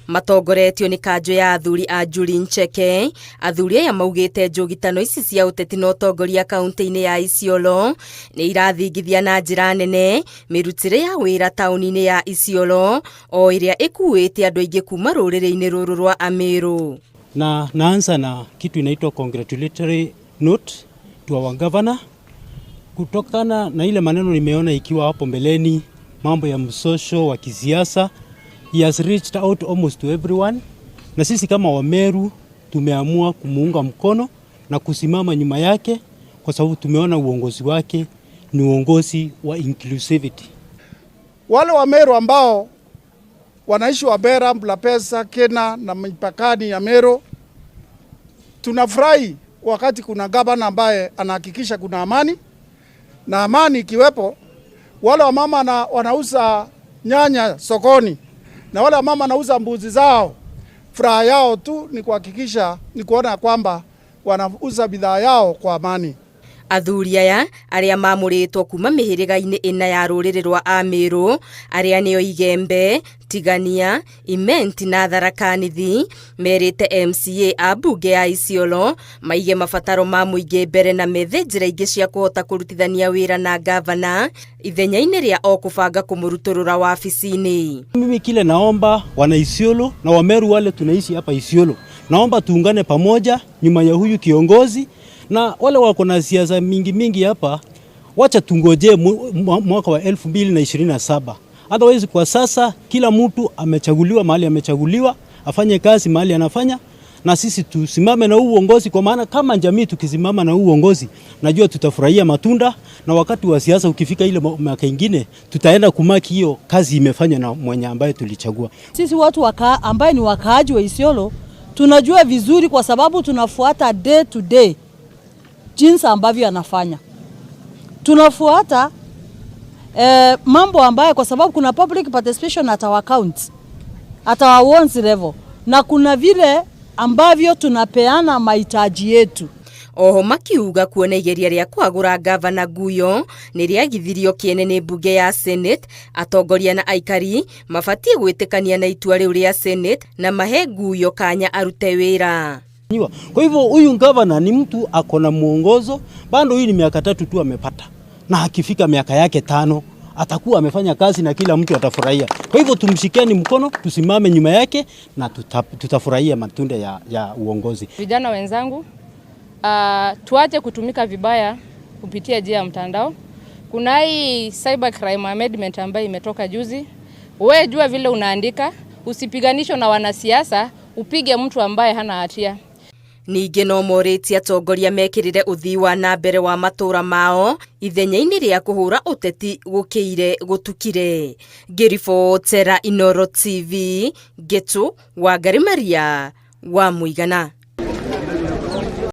Matongoretio nĩ kanjũ ya athuri a Njuri Ncheke, athuri aya maugĩte njũgitano ici cia ũteti na ũtongoria kaunti-inĩ ya Isiolo nĩ irathingithia na njĩra nene mĩrutĩre ya wĩra taũni-inĩ ya Isiolo o ĩrĩa ĩkuĩte andũ aingĩ kuma rũrĩrĩ-inĩ rũrũ rwa Amĩrũ. Na naanza na kitu inaitwa congratulatory note to our governor kutokana na ile maneno nimeona ikiwa hapo mbeleni, mambo ya mzozo wa kisiasa. He has reached out almost to everyone, na sisi kama Wameru tumeamua kumuunga mkono na kusimama nyuma yake kwa sababu tumeona uongozi wake ni uongozi wa inclusivity. Wale Wameru ambao wanaishi Wabera, Mlapesa, Kena na mipakani ya Meru, tunafurahi wakati kuna gavana ambaye anahakikisha kuna amani, na amani ikiwepo, wale wamama na wanauza nyanya sokoni na wale wamama wanauza mbuzi zao, furaha yao tu ni kuhakikisha ni kuona kwamba wanauza bidhaa yao kwa amani. Athuri aya arĩa mamũrĩtwo kuma mĩhĩrĩga-inĩ ĩna ya rũrĩrĩ rwa Amĩrũ, arĩa nĩo Igembe, Tigania, Imenti na Tharaka Nithi, merĩte MCA a mbunge ya Isiolo maige mabataro ma mũingĩ mbere na methe njĩra ingĩ cia kũhota kũrutithania wĩra na ngavana ithenya-inĩ rĩa o kũbanga kũmũrutũrũra wabici-inĩ. Mimi kile naomba wana Isiolo na Wameru wale tunaishi hapa Isiolo, naomba tuungane pamoja nyuma ya huyu kiongozi, na wale wako na siasa mingi mingi hapa, wacha tungoje mwaka wa 2027. Otherwise kwa sasa kila mtu amechaguliwa mahali amechaguliwa, afanye kazi mahali anafanya, na sisi tusimame na huu uongozi, kwa maana kama jamii tukisimama na huu uongozi, najua tutafurahia matunda, na wakati wa siasa ukifika ile miaka ingine, tutaenda kumaki hiyo kazi imefanywa na mwenye ambaye tulichagua. Sisi watu ambaye ni wakaaji wa Isiolo tunajua vizuri, kwa sababu tunafuata day to day jinsi ambavyo anafanya. Tunafuata mambo ambayo, kwa sababu kuna public participation at our county, at our wards level, na kuna vile ambavyo tunapeana mahitaji yetu. Oho makiuga kuona igeria rĩa kwagũra ngavana Guyo nĩ rĩagithirio kĩene nĩ mbunge ya Senate, atongoria na aikari mabatiĩ gwĩtĩkania na itua rĩu rĩa Senate na mahe Guyo kanya arute wĩra. Kwa hivyo huyu gavana ni mtu ako na mwongozo, bado hii ni miaka 3 tu amepata, na akifika miaka yake 5 atakuwa amefanya kazi na kila mtu atafurahia. Kwa hivyo tumshikeni mkono, tusimame nyuma yake na tutafurahia matunda ya uongozi. Vijana wenzangu, tuache kutumika vibaya kupitia njia ya mtandao. Kuna hii cyber crime amendment ambayo imetoka juzi. Wewe jua vile unaandika, usipiganishwe na wanasiasa, upige mtu ambaye hana hatia. Ningĩ no morĩtie atongoria mekĩrĩre ũthii wa na mbere wa matũra mao ithenya-inĩ rĩa kũhũra ũteti gũkĩire gũtukire. Ngĩribotera Inooro TV, Ngĩtũ Wangari Maria wa Mũigana.